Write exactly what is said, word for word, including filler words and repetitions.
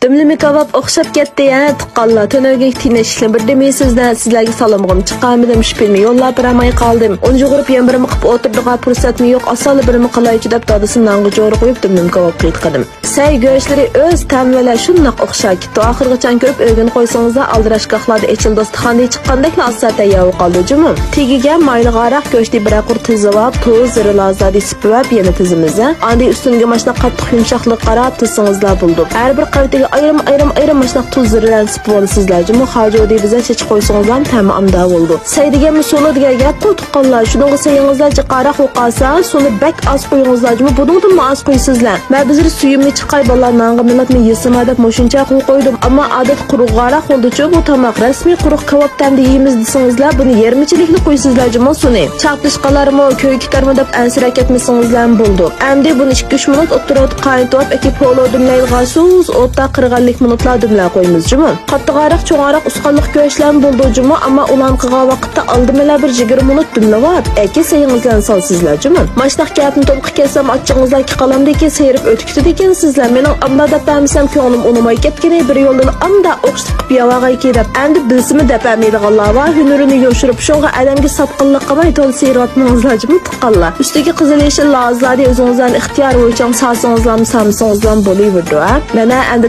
دۈملىمە كاۋاپ ئوخشاپ كەتتى ھە، تۇغقانلار. تۈنۈگۈنكى تېنەشلىرىم بىردىمى سىزدە، سىزلەرگە سالامغىمۇ چىقارمىدىم، شۈپىمۇ يوللاپ بېرەلمەي قالدىم. ئۇنجۇغۇرۇپ يەنە بىرمۇ قىپ ئولتۇرىدىغان پۇرسەتمۇ يوق، ئاسانلا بىرمۇ قىلايچۇ دەپ دادىسىنى نانغا جورا قويۇپ دۈملىمە كاۋاپ قىلىۋەتكىنىم. سەي گۆشلىرى ئۆز تەم بىلەن شۇنداق ئوخشاپ كېتىپتۇ. ئاخىرغىچە كۆرۈپ ئۆگىنىپ قويسىڭىزلا، ئالدىراشگاھلاردا ئېچىل دوستىخاندىن چىققاندەكلا ئاسان تەييار بولۇپ قالىدۇ جۇمۇ. تېگىگە مايلىغاراق گۆشنى بىرەر قۇر تىزىۋاپ، تۇز، زىرىلازادى سىپىۋەپ يەنە تىزىمىز. ئاندىن ئۈستۈنگە ماشۇنداق قاتتىق يۇمشاقلىققا قاراپ تىزسىڭىزلا بولىدۇ. ھەر بىر قەۋىتىگە ئايرىم، ئايرىم، ئايرىم ماشۇنداق تۇز، زىرىلەرنى سىپىۋالىسىزلا جۇمۇ. خاجۇ دېيىبىزە چېچىپ قويسىڭىزلا تەمى ئامدا بولىدۇ. سەي دېگەنمۇ سۇلۇ دېگەن گەپ قۇ تۇغقانلار. شۇنىڭغا سەيىڭىزلا جىق ھاراق بولۇپ قالسا، سۇنى بەك ئاز قويۇڭىزلا جۇمۇ. بۇنىڭدىنمۇ ئاز قويىسىزلا. مەن بىزرى سۈيۈمنى چىقاي بالىلار نانغا مىللەتنى يېسىما دەپ مۇشۇنچە قىلىپ قويدۇم. ئەمما ئادەتتە قۇرۇق ھاراق بولىدۇچۇ بۇ تاماق. رەسمىي قۇرۇق كاۋاپ تەمدە يېيىمىز دېسىڭىزلا، بۇنى يېرىمچىلىكلا قويىسىزلا جۇمۇ سۇنى. چاقتىش قالارمۇ، كۆيۈپ كېتەرمۇ دەپ ئەنسىرەپ كەتمىسىڭىزلا بولىدۇ. ئەمدى بۇنى ئىككى ئۈچ مىنۇت ئوتتۇرىغا قاينىتىۋاپ، ئەكى پولو دۈملەيدىغان سۇس ئوتتا قىرىق ئەللىك مىنۇتلار دۈملەپ قويىمىز جۇمۇ. قاتتىق ھاراق، چوڭ ھاراق، ئۇسقانلىق گۆشلەرمۇ بولىدۇ جۇمۇ، ئەمما ئۇلارنى قىلغان ۋاقىتتا ئالدى بىلەن بىر يىگىرمە مىنۇت دۈملىۋاپ، ئەكى سەيىڭىزلەرنى سالىسىزلا جۇمۇ. ماشۇنداق گەپنى تومقا كەتسەم، ئاچچىقىڭىزلا ئىككى قالامدىكى سېرىپ ئۆتۈپ كېتىدىكەنسىزلە. مېنىڭ ئامدا دەپ بەرمىسەم، كۆڭلۈم ئۇنىماي كەتكىنى، بىر يولدىلا ئامدا ئوخشىتىپ قىلىپ يەۋالغايكى دەپ. ئەمدى بىلسىمۇ دەپ بەرمەيدىغانلار بار، ھۈنىرىنى يوشۇرۇپ، شۇڭا ئادەمگە ساتقىنلىق قىلماي، تولا سېرىۋاتمىڭىزلا جۇمۇ تۇغقانلار. ئۈستىگە قىزىل يېشىل لازىلارنى ئۆزىڭىزلەرنىڭ ئىختىيارى بويىچە سالسىڭىزلام، سالمىسىڭىزلام بولۇۋېرىدۇ ھە. مانا ئەمدى